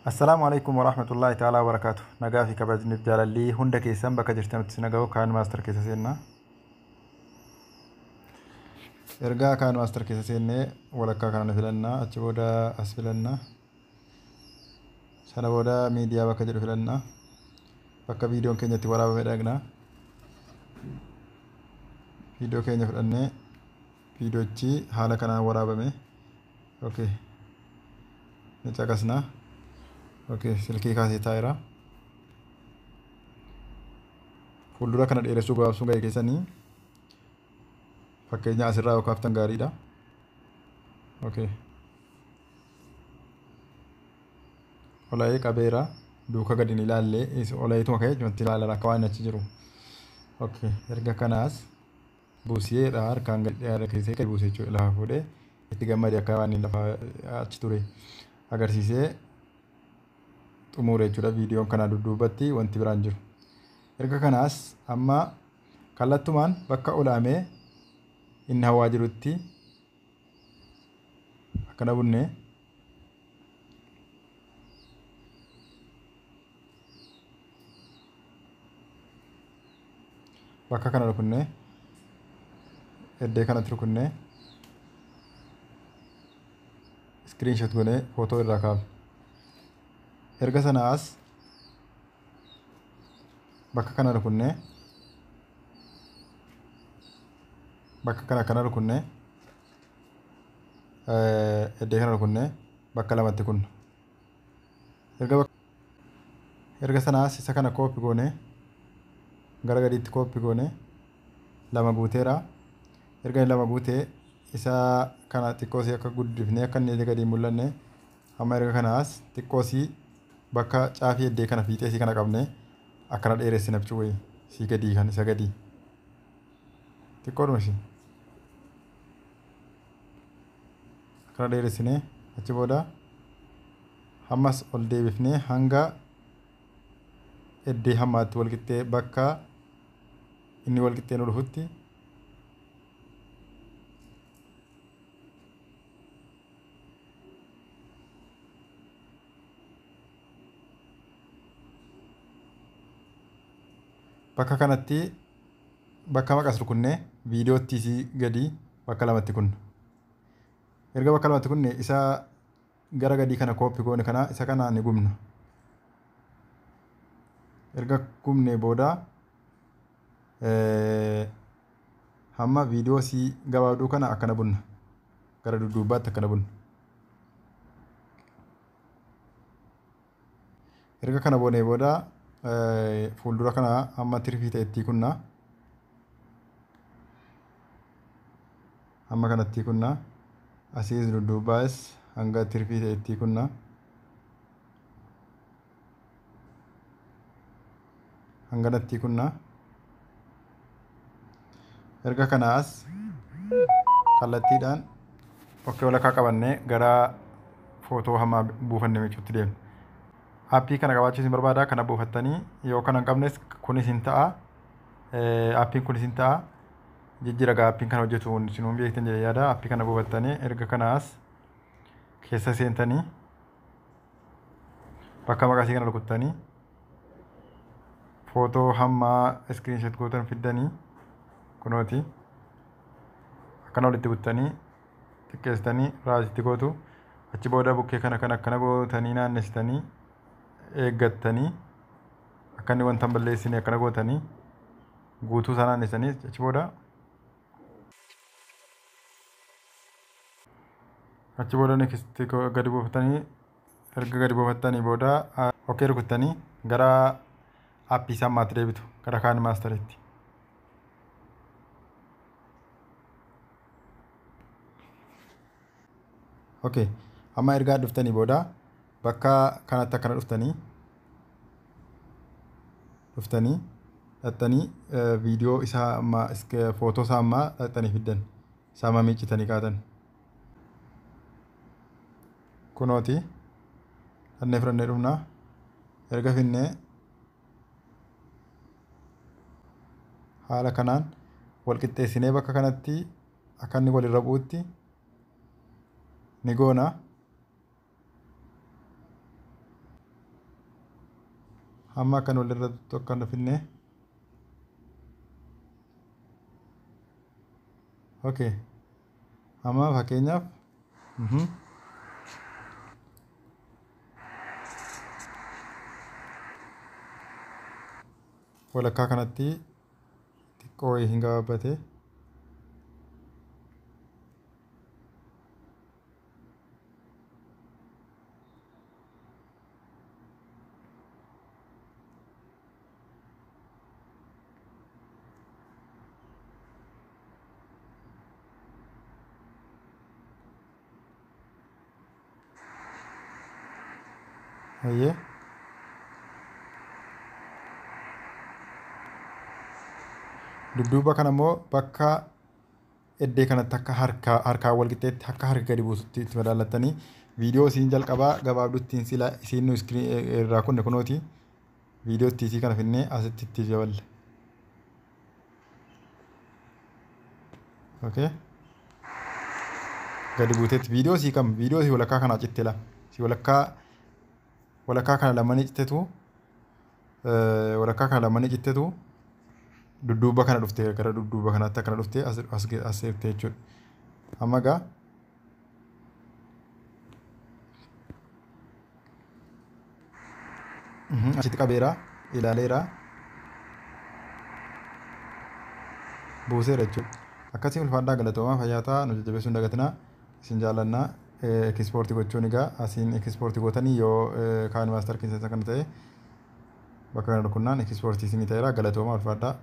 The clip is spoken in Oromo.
Assalaamu alaikum warahmatullahi ta'ala wabarakaatu. Nagaa fi kabajniif jaalalli hunda keessan bakka jirtanitti isin ga'u KineMaster keessa seennaa. Ergaa KineMaster keessa seennee walakkaa kana ni filannaa. Achi booda as filannaa. Sana booda miidiyaa bakka jedhu filannaa. Bakka viidiyoon keenya itti waraabame dhaqnaa. Viidiyoo keenya fudhannee viidiyochi haala kanaan waraabame. Okay. Ni caqasnaa. Okay, silkii kaasee taa'eera. Fuuldura kana dheeressuu gabaabsuu ga'e keessanii fakkeenya asirraa yoo kaaftan gaariidha. Okay. Olaayee qabeera. Duuka gadi ni ilaalle olayeetuma ka'ee jumatti ilaalan akka waan achi jiru. Okay, erga kanaas buusiyeedha harkaan gadi dhiyaate keessee gadi buusee jechuudha lafa fuudhee itti gammade akka waan lafa achi ture agarsiisee xumure jechuudha. Viidiyoon kana dudduubatti wanti biraan jiru. Erga kanaas amma kallattumaan bakka olaamee inni hawaa jirutti akkana bunnee bakka kana rukunnee iddoo kanatti rukunnee iskiriinshoot goonee footoo irraa kaafna. Erga sanaas bakka kana rukunnee bakka kana kana rukunnee iddoo kana rukunnee bakka lamatti kunna. Erga sanaas isa kana kooppi goonee gara gadiitti kooppi goonee lama guuteera. Erga inni lama guutee isa kana xiqqoosii akka guddifnee akka inni gadi hin mul'anne amma erga kanaas xiqqoosii bakka caafii eddee kana fiixee sii kana qabnee akkana dheeressina bichuu wayii sii gadii kan isa gadii xiqqoodhuma ishee akkana dheeressinee achi booda ammas ol deebifnee hanga eddee hammaatti walqixxee bakka inni walqixxee nu dhufutti bakka kanatti bakka maqas rukunnee viidiyootti isii gadi bakka lamatti kunna. Erga bakka lamatti kunne isa gara gadii kana kooppi goone kana isa kana ni gubna. Erga gubnee booda hamma viidiyoo sii gabaabduu kana akkana bunna. Gara dudduubaatti akkana bunna. Erga kana boonee booda fuuldura kana hamma tirfii ta'etti kunna. Hamma kanatti kunna. Asiis dudduubaas hanga tirfii ta'etti kunna. Hanganatti kunna. Erga kanaas kallattiidhaan okkee walakkaa qabannee gara footoo hamma buufanne miicuutti deemna. Aappii kana qabaachuu isin barbaada. Kana buufattanii yoo kana hin qabnes kunis hin ta'a. Aappiin kunis hin ta'a. Jijjiira gaa aappiin kana hojjetu isin beektan jedhee yaada. Aappii kana buufattanii erga kanaas keessa seentanii bakka maqasii kana rukuttanii footoo hamma iskiriinshoot gootan fiddanii kunooti akkana walitti buttanii xiqqeessitanii raasitti gootu. Achi booda bukkee kana kan akkana gootanii naannessitanii eeggattanii akka inni wanta hin balleessine akkana gootanii guutuu isaa naannessanii achi booda next gadi buufatanii erga gadi buufattanii booda okkee rukuttanii gara aappii isaa ammaatti deebitu gara KineMasteritti. Okay, amma ergaa dhuftanii booda bakka kanatti akkana dhuftanii dhaxxanii viidiyoo isaa amma footoo isaa ammaa dhaxxanii fiddan isaa amma miiccitanii kaatan. Kunooti dhannee fudhannee dhufnaa. Erga finnee haala kanaan wal qixxeessinee bakka kanatti akka inni walirra bu'utti ni goona. Hamma akkan walirra tokko kan finne. Okay. Amma fakkeenyaaf walakkaa kanatti xiqqoo wayii hin gabaabbate. Hayyee. Dudduuba kana immoo bakka iddee kanatti akka harka harkaan wal qixxeetti akka harka gadi buusutti itti madaallattanii viidiyoo isiin jalqabaa gabaabduttiin sila isiin nu iskiriin irraa kunne kunooti viidiyoo itti isii kana finnee asitti itti daballe. Okay. Gadi buuteetti viidiyoo isii kam viidiyoo isii walakkaa kanaa citte la isii walakkaa kana lamanii cittetu walakkaa kana lamanii cittetu dudduuba kana dhufte gara dudduuba kanaatti akkana dhufte as as as seefte jechuudha. Amma egaa achitti qabeera ilaaleera buuseera jechuudha. Akkasii ulfaadhaa galatoomaa fayyaa ta'aa nu jajjabeessuu hin dagatinaa isin jaallannaa ekispoortii gochuun egaa asiin ekispoortii gootanii yoo KineMaster keessa kana ta'e bakka kana rukunnaan ekispoortii isinii ta'eera galatoomaa ulfaadhaa.